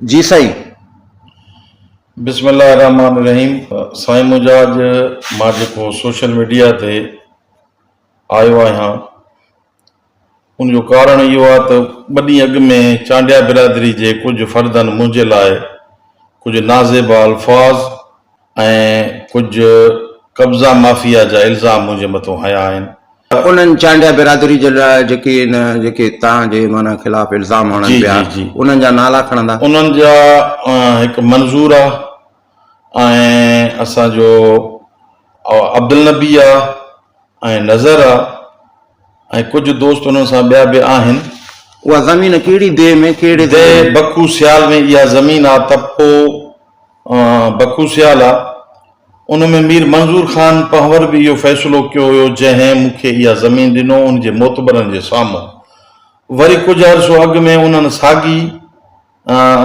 جي سائين. بسم الله الرحمٰن الرحيم سائين منهنجا اڄ مان جيڪو سوشل ميڊيا تي آيو آهيان ان جو ڪارڻ اهو آهي ته ٻه ڏينهن اڳ ۾ چانڊيا برادري جي ڪجهه فردن منهنجي لاء ڪجهه نازيبا الفاظ ۽ ڪجهه قبضا مافيا جا الزام منهنجي مٿو هنيا آهن. انهن چانڊيا برادري جي لاء جيڪي ان جيڪي توهان جي معنيٰ خلاف الزام هڻن جي پيا جي جي انهن جا نالا کڻندا؟ انهن جا هڪ منظور آ ۽ اسان جو عبدالنبي آ ۽ نظر آ ۽ ڪجهه دوست انهن سان ٻيا به آهن. اها زمين ڪهڙي ديهه ۾ ڪهڙي ضلعي ديهه ۾؟ بکو سيال ۾ اها زمين آ تپو بکو سيال آ. ان ۾ مير منظور خان پنهور به اهو فيصلو ڪيو هيو جنهن مون کي اها زمين ڏنو ان جي معتبرن جي سامهون. وري ڪجهه عرصو اڳ ۾ انهن ساڳي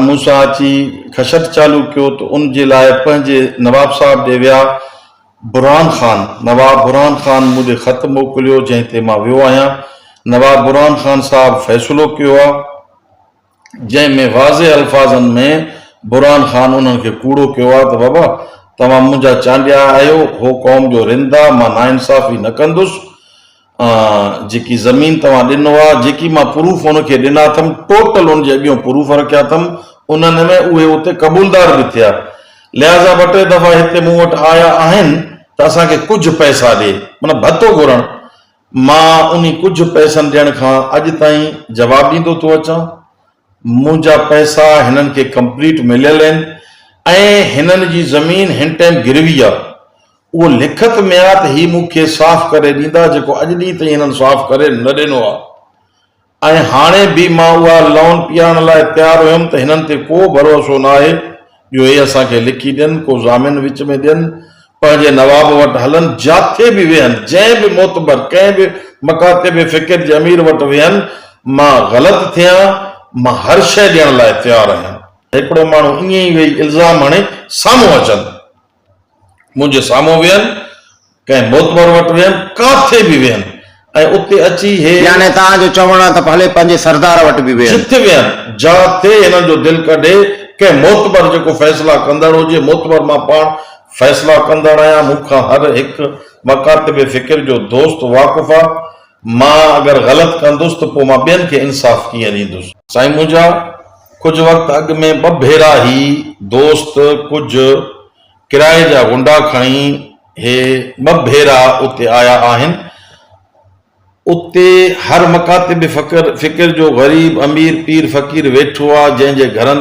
مون سان اچي کشٽ چالو ڪيو ته ان جي لاء پنهنجي نواب صاحب ڏي ويا. برهان خان، نواب برهان خان مون ڏي خط موڪليو جنهن تي مان ويو آهيان. نواب برهان خان صاحب فيصلو ڪيو آ جنهن ۾ واضح الفاظن ۾ برهان خان انهن کي ڪوڙو ڪيو آ ته بابا توهان منهنجا چانڊيا آهيو، هو قوم جو رند آ، مان ناانصافي نه ڪندس. جيڪي زمين توهان ڏنو آ، جيڪي مان پروف ان کي ڏنا اٿم، ٽوٽل ان جي اڳيون پروف رکيا اٿم، انهن ۾ اهي اتي قبولدار به ٿيا. لهٰذا ٻه ٽي دفعا هتي مون وٽ آيا آهن ته اسان کي ڪجهه پئسا ڏي، معنيٰ ڀتو گهرڻ. مان انهي ڪجهه پئسن ڏيڻ کان اڄ تائين جواب ڏيندو ٿو اچان. منهنجا پئسا هنن کي ڪمپليٽ مليل آهن ۽ هنن جي زمين هن ٽائيم گروي آ. اهو لکت ۾ آ ته هي مون کي صاف ڪري ڏيندا جيڪو اڄ ڏينهن تائين هنن صاف ڪري نه ڏنو آ ۽ هاڻي به مان اها لون پيارڻ لاء تيار هيم ته هنن تي ڪو ڀروسو ناهي جو هي اسان کي لکي ڏين ڪو ضامن وچ ۾ ڏين پنهنجي نواب وٽ هلن جاٿي به ويهن جنهن به معتبر ڪنهن به مڪاتب فڪر جي امير وٽ ويهن مان غلط ٿيان مان هر شيء ڏيڻ لاء تيار آهيان. هڪڙو ماڻهو ائين ئي ويهي الزام هڻي سامهون اچن. منهنجي سامهون ويهن، ڪنهن معتبر وٽ ويهن، ڪاٿي به ويهن ۽ اتي اچي هي. يعني توهان جو چوڻ آهي ته ڀلي پنهنجي سردار وٽ به ويهن. جتي ويهن، جاتي هنن جو دل ڪڍي، ڪنهن معتبر جيڪو فيصلا ڪندڙ هجي، معتبر مان پاڻ فيصلا ڪندڙ آهيان، مون کان هر هڪ مڪاتب فڪر جو دوست واقف آ، مان اگر غلط ڪندس ته پوء مان ٻين کي انصاف ڪيئن ڏيندس. سائين منهنجا، ڪجهه وقت اڳ ۾ ٻه ڀيرا هي دوست ڪجهه ڪرائي جا غنڊا کڻي هي ٻه ڀيرا اتي آيا آهن. اتي هر مڪاتب فڪر جو غريب امير پير فقير ويٺو آ جنهن جي گهرن.